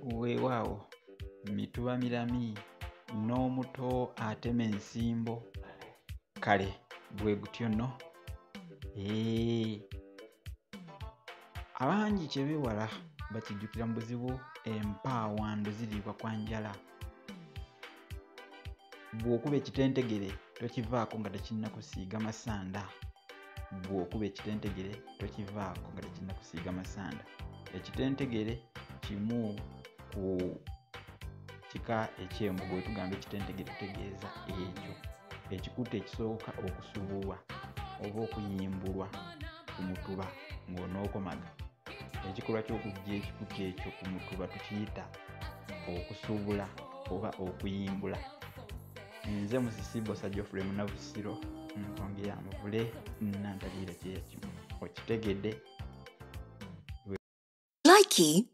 Weewaawo mituba mirami n'omuto atema ensimbo. Kale bwe gutyo nno. Abangi kye beewala bakijjukira mu buzibu, empaawando ziriibwa kwa njala. Bw'okuba ekitentegere tokivaako nga tekinnakusiiga masanda. Bw'okuba ekitentegere tokivaako nga tekinnakusiiga masanda. Ekitentegere kimu ku kika eky'embugo. Bwe tugamba ekitentegere tutegeeza ekyo ekikuta ekisooka okusubulwa oba okuyimbulwa ku mutuba ng'onookomaga. Ekikolwa ky'okuggya ekikuta ekyo ku mutuba tukiyita okusubula oba okuyimbula. Nze Musisi Bbosa Geoffrey Munnabusiro, nkonge ya muvule Nnantabiire kyekimu. Okitegedde? Likey.